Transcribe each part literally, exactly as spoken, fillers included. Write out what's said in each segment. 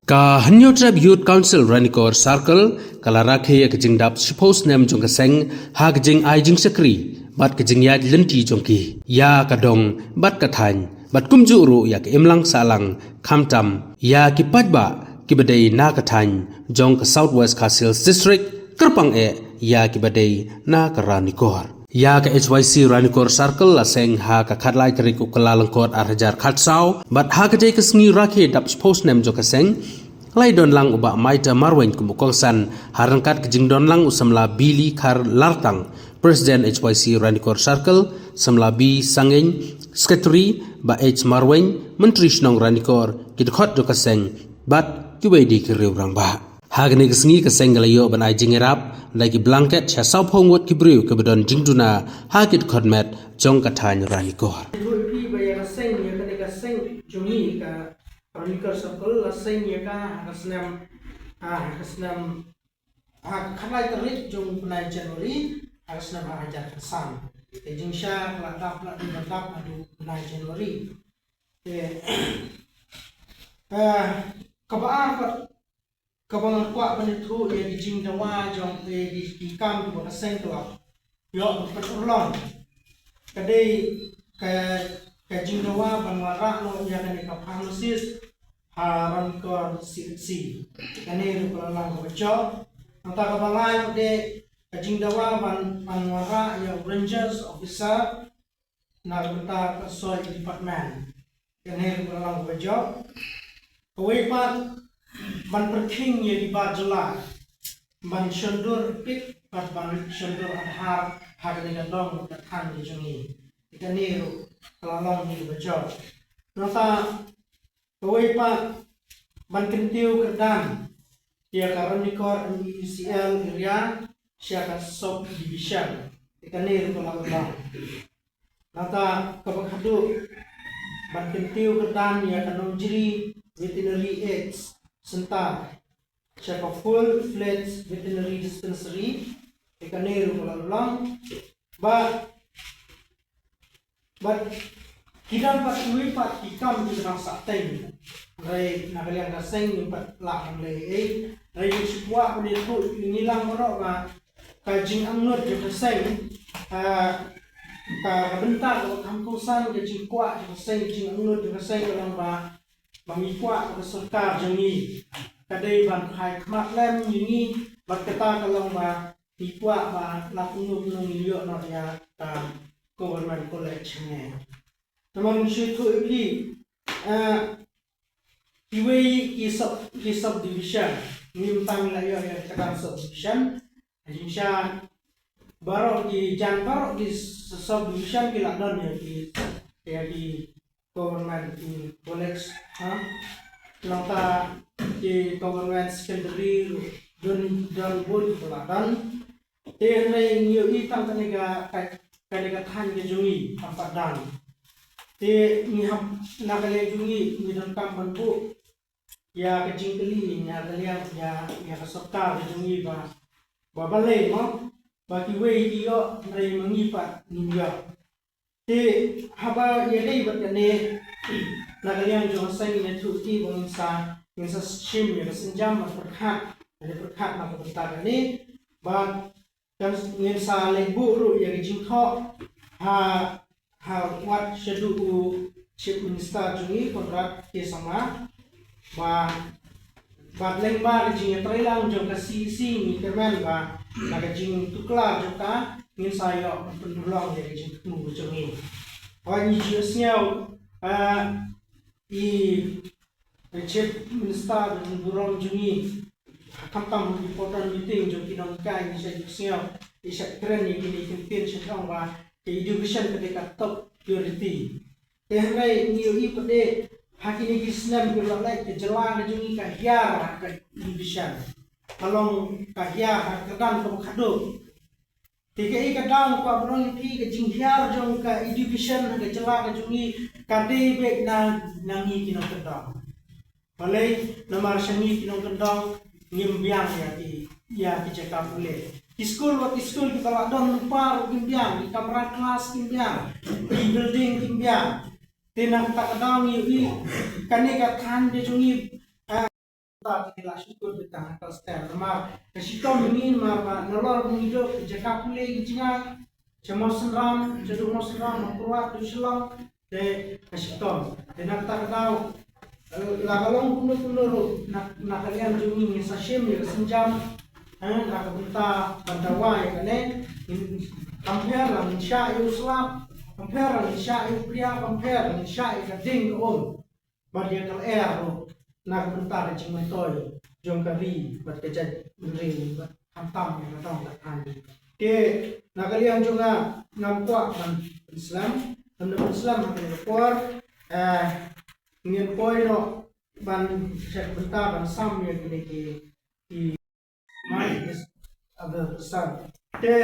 Ka Hynñiewtrep Youth Council Ranikor Circle ka la rakhe ïa ka jingdap shiphew snem jong ka seng ha ka jingai jingshakri bad ka jingïaid lynti jong ki ïa ka dong bad ka thaiñ bad kumjuh ruh ïa ka imlang sahlang, khamtam ïa ki paidbah kiba dei na ka thaiñ jong ka South West Khasi Hills District, kyrpang eh ïa kiba dei na ka Ranikor. Ïa ka H Y C Ranikor Circle la seng ha ka khatlai tarik u Kyllalyngkot ar hajar khatsaw, bad ha katei ka sngi rakhe dap shiphew snem jong ka seng, la ïadon lang u Bah Maita Marwein kum u kongsan, ha ryngkat ka jingdon lang u samla Billy Kharlartang, President H Y C Ranikor Circle, samla B Sangin, Secretary, Bah H Marwein, Myntri Shnong Ranikor, ki dkhot jong ka seng bad kiwei de ki riew rangbah. Ha kane ka sngi ka seng ka la ïoh ban ai jingïarap da ki blanket sha sawphew ngut ki briew kiba don jingduna ha ki dkhot met jong ka thaiñ Ranikor. Ruh ïa phi ba ïa ka seng, ïa kane ka seng jong ngi ka Ranikor Circle la seng ïa ka ha ka snem, ha ka snem, ha ka khatlai tarik jong u bnai January ha ka snem ar hajar khatsan. Te jingshisha ka la dap, la dap haduh u bnai January. Te, eh, kaba ar pat kaba nga kwah ban ïathuh ïa ki jingdawa jong, ïa ki, ki kam kiba ka seng ka la ïoh ban pynurlong. Ka dei ka, ka jingdawa ban wanrah noh ïa kane ka pharmacist ha Ranikor C H C. Kane ruh ka la long kaba jop. Nangta kaba lai ruh dei ka jingdawa ban, ban wanrah ïa u rangers officer na ka bynta ka soil department. Kane ruh ka la long kaba jop. Kawei pat ban pyrkhing ïa ki bar jylla ban shondur pit bad ban shondur Aadhaar ha kane ka dong ka thaiñ ka jong ngi. Kane ruh ka la long kaba jop. Nangta kawei pat ban kyntiew kyrdan ïa ka Ranikor M E C L area sha ka sub division. Kane ruh ka la long. Nangta kaba khadduh ban kyntiew kyrdan ïa ka Nongjri Veterinary Aids Centre sha ka full fledged veterinary dispensary. Kane ruh ka la long. Bad, bad ki don pat kiwei pat ki kam kiba dang sah teng. Hynrei na ka liang ka seng ngim pat lah ban leh ei. Hynrei ngi shu kwah ban ïathuh ïa ngi lang baroh ba ka jingangnud jong ka seng, ah, ka, ka bynta kaba kham kongsan, ka jingkwah jong ka seng, ka jingangnud jong ka seng ka long ba, ba ngi kwah ba ka sorkar jong ngi ka dei ban khie khmat lem ïa ngi, bad kata ka long ba ngi kwah ba la kumno kumno ngin ïoh noh ïa ka government college hangne. Namar ngi shu ïathuh ïa phi, eh, kiwei ki sub, ki sub division, ngim tang la ïoh ïa ka dang sub division. Jingshisha baroh ki, jan baroh ki sub division ki la don ïa ki, ïa ki government ki college, ha. Nangta ki government secondary ruh don, don bun ki la don. Te hynrei ngi ïohi tang kane ka, ka, kane ka thaiñ ka jong ngi kam pat don. Te ngi hap, na ka liang jong ngi ngi donkam ban buh ïa ka jingkylli na ka liang ïa, ïa ka sorkar ka jong ngi ba, ba balei mo ba kiwei ki ïoh hynrei ma ngi pat ngim ïoh. Te haba ïadei bad kane, na ka liang jong ka seng ngin ïathuh ïa phi ba ngin sa, ngin sa shim ïa ka sienjam ban pyrkhat, ban pyrkhat na ka bynta kane, bad kan ngin sa leit buh ruh ïa ka jingthoh ha, ha wat shaduh u Chief Minister jong ngi Conrad K Sangma, ba bad lyngba ka jingïatreilang jong ka C E C ngi kyrmen ba na ka jingtuklar jong ka ngin sa ïoh ban pynurlong ïa ka jingthmu jong ngi. Hooid, ngi ju sngew, ah, i Chief Minister jong burom jong ngi, khamtam ha ki important meeting jong ki nonghikai ngi sa ju sngew i sa kren ïa kine ki ktien sha ka ong ba ka education ka dei ka top priority. Te hynrei ngi ïohi pat de ha kine ki snem kiba la leit ka jylla ka jong ngi ka hiar ha ka education. Ka long ka hiar ha ka kyrdan kaba khadduh. Te kaei ka daw nga kwah ban ong ïa phi, ka jinghiar jong ka education ha ka jylla ka jong ngi ka dei beit na, na ngi ki nongkyndong. Balei? Namar sha ngi ki nongkyndong ngim biang ïa ki, ïa ki jaka pule. Ki skul wat ki skul kiba la don lypa ruh kim biang, ki kamra klas kim biang, ki building kim biang. Te na kata ka daw ngi ïohi kane ka thaiñ ka jong ngi, ah, ta ki la shu kut beit tang ha ka step. Namar ka shitom ngi namar ba nalor ngi duk jaka pule ki jingak. Sha Mawsynram, sha duk Mawsynram, Mawkyrwat, duk Shillong. Te ka shitom. Te na kata ka daw, eh, la ka long kumno kumno ruh, na, na ka liang jong ngi ngi sa shim ïa ka sienjam, eh, na ka bynta ban dawa ïa kane, ngin, kam pher la ngin shah ïa u slap, kam pher la ngin shah ïa u phria, kam pher la ngin shah ïa ka ding ka um. Bad ïa ka lyer ruh na ka bynta ka jingmyntoi jong ka ri bad ka jaitbynriew bad khamtam ïa ka dong ka thaiñ. Te na ka liang jong nga ngam kwah ban pynslem, ngam da pynslem ha kane ka por, eh, ngin poi noh ban shet bynta ban sam ïa kine ki, ki Mine is other son. Te,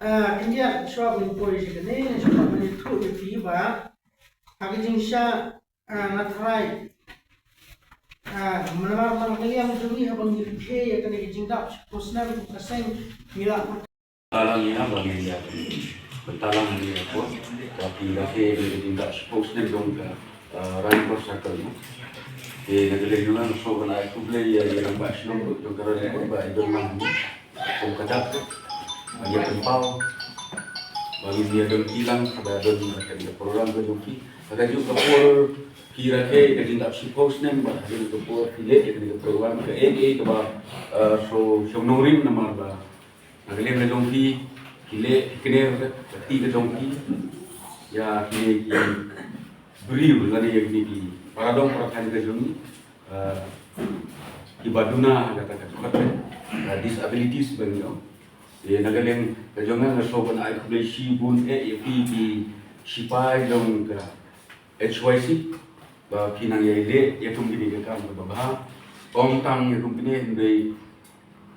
ah, khyndiat shuwa ban poi sha kane, shuwa ban ïathuh ïa phi ba ha ka jingshah, ah, nga tharai, ah, namar ba na ka liang jong ngi haba ngi plie ïa kane ka jingdap shiphew snem ka seng ngi la Talang ïa ba ngin ïa, ba talang ïa ko ba ki rakhe ïa ka jingdap shiphew snem jong ka, eh, Ranikor Circle mo. Te na ka liang jong nga nga sngewbha ban ai khublei ïa i rangbah shnong jong ka Ranikor ba i don lang hangne kum ka dak ban ïa pynpaw ba ngin ïa don ki lang ba don ka program ka jong ki. Ha kajuh ka por ki rakhe ïa ka jingdap shiphew snem ba ha kajuh ka por ki leh ïa ka program kaei kaei kaba, eh, shu shong nongrim namar ba Na ka liang ka jong ki, ki leh, ki kner ka kti ka jong ki ïa kine ki briew lane ïa kine ki para dong para thaiñ ka jong ngi, eh, kiba duna ha kata ka khot, eh, disabilities ba ngi ong. Te na ka liang ka jong nga nga sngewbha ban ai khublei shibun eh ïa phi ki shipai jong ka H Y C ba phi nang ïai leh ïa kum kine ki kam kaba bha. Ym tang ïa kum kine hynrei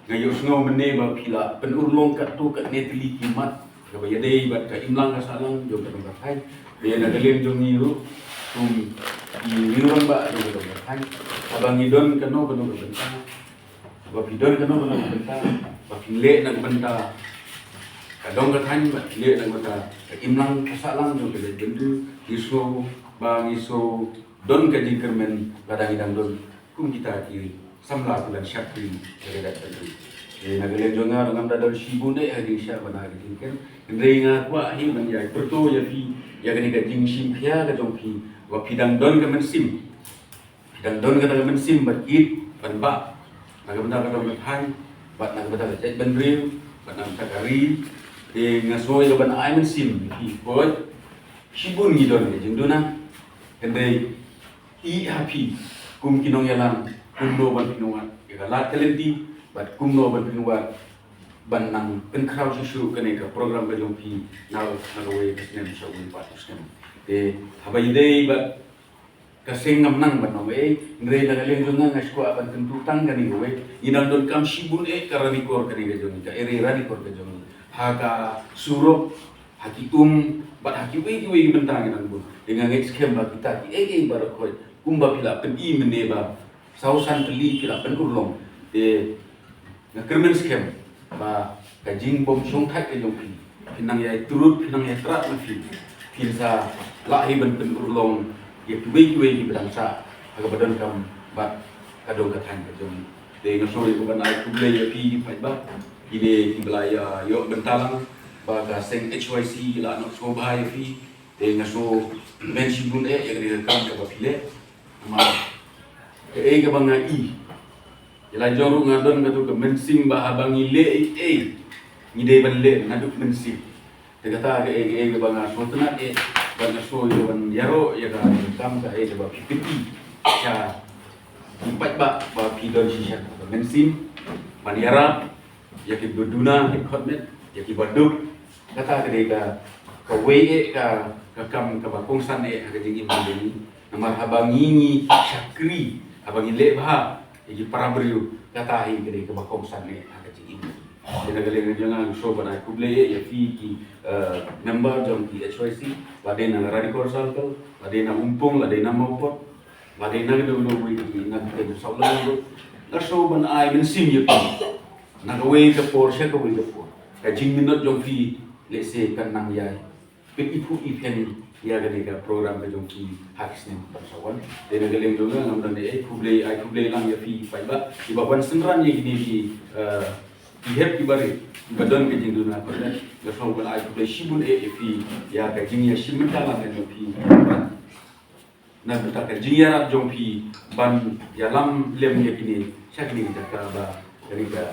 nga ïohsngew mynne ba phi la pynurlong katto katne tylli ki mat kaba ïadei bad ka imlang ka sahlang jong ka dong ka thaiñ. Ba ïa na ka liang jong ngi ruh kum ki riew rangbah jong ka dong ka thaiñ, haba ngi don kano kano ka bynta, ba phi don kano kano ka bynta, ba phi leh na ka bynta ka dong ka thaiñ, ba phi leh na ka bynta ka imlang ka sahlang jong ka jaitbynriew, ngi sngew ba ngi sngew don ka jingkyrmen lada ngi dang don kum kita ki samla ki ban shakri ïa ka jaitbynriew. Te na ka liang jong nga ruh ngam da don shibun eh ha ka jingshah bad ha ka jingkren, hynrei nga kwah hi ban ïai pyrto ïa phi ïa kane ka jingshim khia ka jong phi ba phi dang don ka mynsiem Dang don kata ka mynsiem bad ïeit ban bah na ka bynta ka dong ka thaiñ bad na ka bynta ka jaitbynriew bad na ka bynta ka ri. Te nga sngew ïa ka ban ai mynsiem ïa phi, hooid, shibun ngi don ka jingduna, hynrei ïa phi kum ki nongïalam kumno ban pynwad ïa ka lad ka lynti bad kumno ban pynwad ban nang pynkhraw shuh shuh kane ka program ka jong phi na, na kawei ka snem sha kawei pat u snem. Te haba ïadei bad ka seng ngam nang ban ong ei, hynrei na ka liang jong nga nga sngewkwah ban kyntu tang kane kawei. Ngi dang donkam shibun eh ka Ranikor kane ka jong ngi, ka area Ranikor ka jong ngi. Ha ka surok, ha ki um bad ha kiwei kiwei ki bynta ngi dang bun. Te nga ngeit skhem ba kita kiei kiei baroh khoit kumba phi la pyni mynne ba saw san tylli phi la pynurlong. Te Nga kyrmen skhem ba ka jingbym shongthait ka jong phi, phin nang ïai trud, phin nang ïai trad na phi, phin sa lah hi ban pynurlong ïa kiwei kiwei kiba dang sah ha kaba donkam bad ka dong ka thaiñ ka jong ngi. Te nga sngew ïa ka ban ai khublei ïa phi paidbah, kine kiba la ïa ïoh bynta lang ba ka seng H Y C la noh sngewbha ïa phi. Te nga sngew kmen shibun eh ïa kane ka kam kaba phi leh. Namar kaei kaba nga i, ïa la jong ruh nga don kato ka mynsiem ba haba ngi leh ei ei ngi dei ban leh naduh mynsiem. Te kata kaei kaei kaba nga sngewtynnat eh ba nga sngew ïa ban ïaroh ïa ka kam kaei kaba phi pyni sha ki paidbah ba phi don shisha ka mynsiem ban ïarap ïa kiba duna, ki khot met, ïa kiba duk. Kata ka dei ka, kawei eh ka, ka kam kaba kongsan eh ha ka jingim ka jong ngi. Namar haba ngi ngi shakri, haba ngi leh bha ïa ki para briew, kata hi ka dei kaba kongsan eh ha ka jingim. Te na ka liang jong nga nga sngewbha ban ai khublei eh ïa phi ki, eh, member jong ki H Y C, lada na Ranikor Circle, lada na Umpung, lada na Mawpop, lada na ka dong dong wei ki na ka dong saw lang ruh. Nga sngewbha ban ai mynsiem ïa phi. Na kawei ka por sha kawei ka por, ka jingminot jong phi lehse kan nang ïai pyniphuh iphieng ïa kane ka program ka jong phi ha ki snem ban sa wan. Te na ka liang jong nga ngam don ei, khublei, ai khublei lang ïa phi paidbah kiba wan synran ïa kine ki, eh, ki hep kiba rit, kiba don ka jingduna kordit. Nga sngewbha ban ai khublei shibun eh ïa phi ïa ka jingïashim bynta lang ka jong phi ban, na ka bynta ka jingïarap jong phi ban ïalam lem ïa kine sha kine ki jaka ba kane ka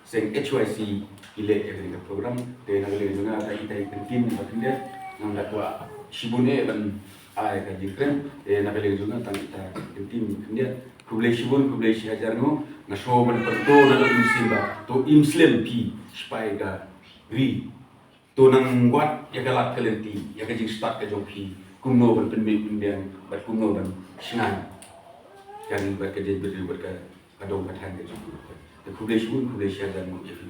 seng H Y C ki leh ïa kane ka program. Te na ka liang jong nga, tang ita i kyntien ba khyndiat, ngam da kwah shibun eh ban ai ka jingkren. Te na ka liang jong nga, tang ita i kyntien ba khyndiat. Khublei shibun, khublei shihajar nguh. Nga sngewbha ban pynpaw na ka mynsiem ba to im slem phi shipai ka ri. To nang wad ïa ka lad ka lynti, ïa ka jingstad ka jong phi, kumno ban pynmih pynbiang bad kumno ban shngaiñ ïa kane bad ka jaitbynriew bad ka, ka dong ka thaiñ ka jong phi. Te khublei shibun, khublei shihajar nguh ïa phi.